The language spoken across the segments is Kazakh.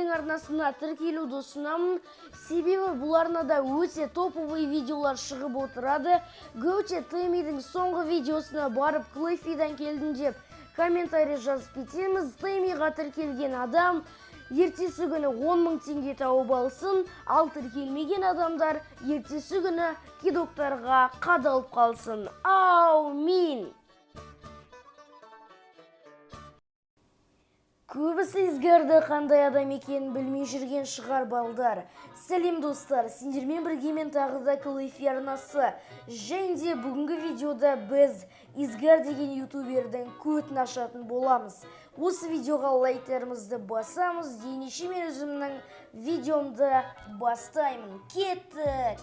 Тэмидің арнасына тіркелуді ұсынамын. Себебі бұл арнада өте топовый видеолар шығып отырады. Гөте Тэмидің соңғы видеосына барып Клэфидан келдім деп комментарий жазып кетеміз. Тэмиға тіркелген адам ертесі күні 10 мың теңге тауып алсын, ал тіркелмеген адамдар ертесі күні кидоктарға қадалып қалсын. Аумин! Көбісі Изгарды қандай адам екенін білмей жүрген шығар балдар. Сәлем достар, сендермен бірге мен тағы да Клэфи арнасы. Және де бүгінгі видеода біз Изгар деген ютубердің көтін ашатын боламыз. Осы видеоға лайктарымызды басамыз. Ендеше мен өзімнің видеомды бастаймын. Кеттік!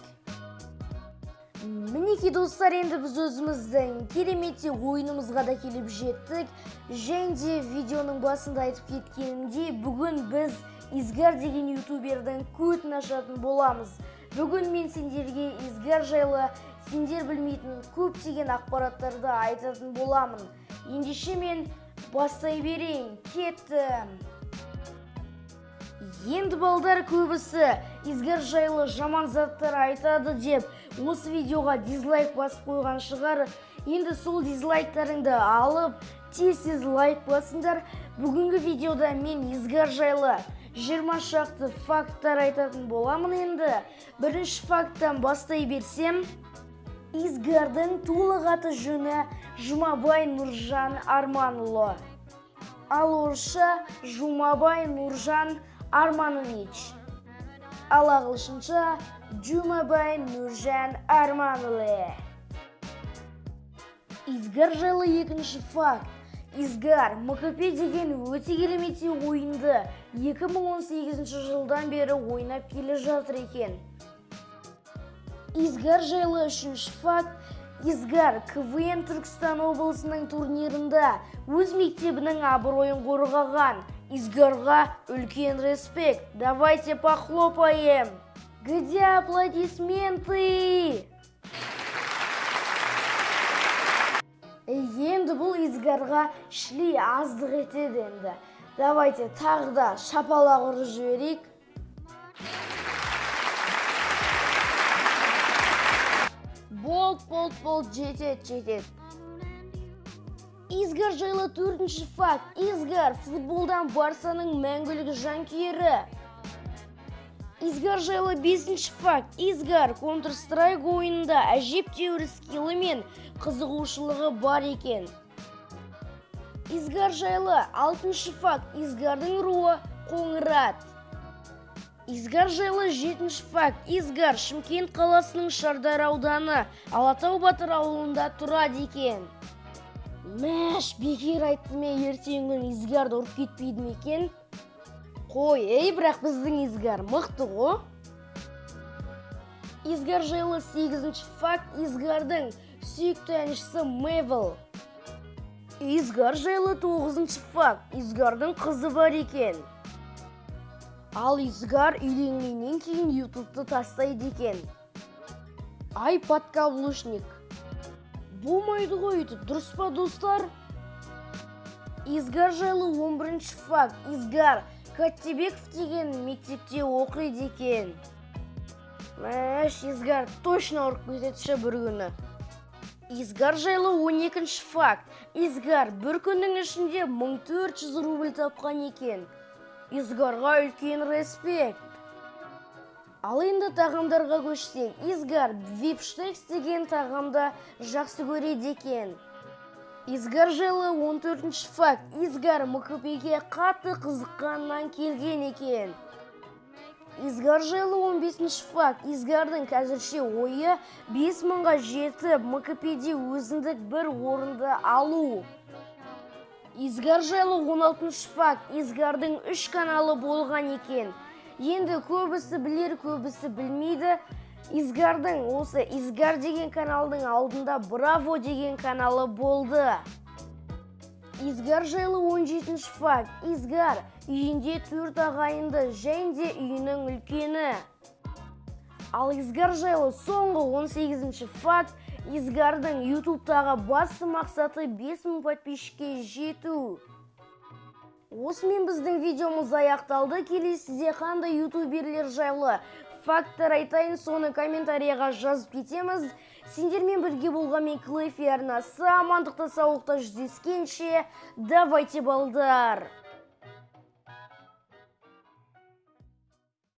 Мінекей достар, енді біз өзіміздің керемет ойынымызға да келіп жеттік. Және де видеоның басында айтып кеткенімдей, бүгін біз Изгар деген ютубердің көтін ашатын боламыз. Бүгін мен сендерге Изгар жайлы сендер білмейтін көптеген ақпараттарды айтатын боламын. Ендеше мен бастай берейін. Кеттім. Енді балдар көбісі Изгар жайлы жаман заттар айтады деп осы видеоға дизлайк басып қойған шығар. Енді сол дизлайктарыңды алып, тез-тез лайк басыңдар. Бүгінгі видеода мен Изгар жайлы 20 шақты факттар айтатын боламын енді. Бірінші факттан бастай берсем, Изгардың толық аты жөні Жұмабай Нұржан Арманұлы. Ал орысша Жумабай Нуржан Арманович. Ал ағылшынша Жумабай Нуржан Арманұлы. Изгар жайлы екінші факт. Изгар МКП деген өте керемет ойынды 2018 жылдан бері ойнап келе жатыр екен. Изгар жайлы үшінші факт. Изгар КВН Түркістан облысының турнирында өз мектебінің абыройын қорғаған. Изгарға үлкен респект. Давайте похлопаем. Где аплодисменты? Енді бұл Изгарға шли аздық етеді енді. Давайте тағы да шапалақ ұрып жіберейік. Болт, болт, болт, жетеді, жетеді. Изгар жайлы төртінші факт. Изгар футболдан Барсаның мәңгілік жанкүйері. Изгар жайлы бесінші факт. Изгар Counter-Strike ойынында әжептәуір скиллі мен қызығушылығы бар екен. Изгар жайлы алтыншы факт. Изгардың руы Қоңырат. Изгар жайлы жетінші факт. Изгар Шымкент қаласының Шардара ауданы Алатау Батыр ауылында тұрады екен. Мәш, бекер айттым мен, ертеңгі күні Изгарды ұрып кетпейді ме екен? Қой, ей, бірақ біздің Изгар мықты ғой. Изгар жайлы сегізінші факт. Изгардың сүйікті әншісі Мэвл. Изгар жайлы тоғызыншы факт. Изгардың қызы бар екен. Ал Изгар үйленгеннен кейін ютубты тастайды екен. Ай, подкаблучник. Болмайды ғой өйтіп, дұрыс па, достар? Изгар жайлы 11-ші факт. Изгар Каттебеков деген мектепте оқиды екен. Мәш, Изгар точно ұрып кетеді ше бір күні. Изгар жайлы 12-ші факт. Изгар бір күннің ішінде 1400 рубль тапқан екен. Изгарға үлкен респект. Ал енді тағамдарға көшсек, Изгар бифштекс деген тағамды жақсы көреді екен. Изгар жайлы 14-ші факт. Изгар МКП-ге қатты қызыққаннан келген екен. Изгар жайлы 15-ші факт. Изгардың қазірше ойы 5000-ға жетіп, МКП-де өзіндік бір орынды алу. Изгар жайлы 16-шы факт. Изгардың 3 каналы болған екен. Енді көбісі білер, көбісі білмейді. Изгардың осы Изгар деген каналдың алдында Браво деген каналы болды. Изгар жайлы 17-ші факт. Изгар үйінде 4 ағайынды және де үйінің үлкені. Ал Изгар жайлы соңғы 18-ші факт. Изгардың ютубтағы басты мақсаты 5000 подписчикке жету. Осымен біздің видеомыз аяқталды. Келесіде қандай ютуберлер жайлы факттар айтайын, соны комментарияға жазып кетеміз. Сендермен бірге болған мен, Клэфи арнасы. Амандықта, саулықта жүздескенше, давайте, балдар.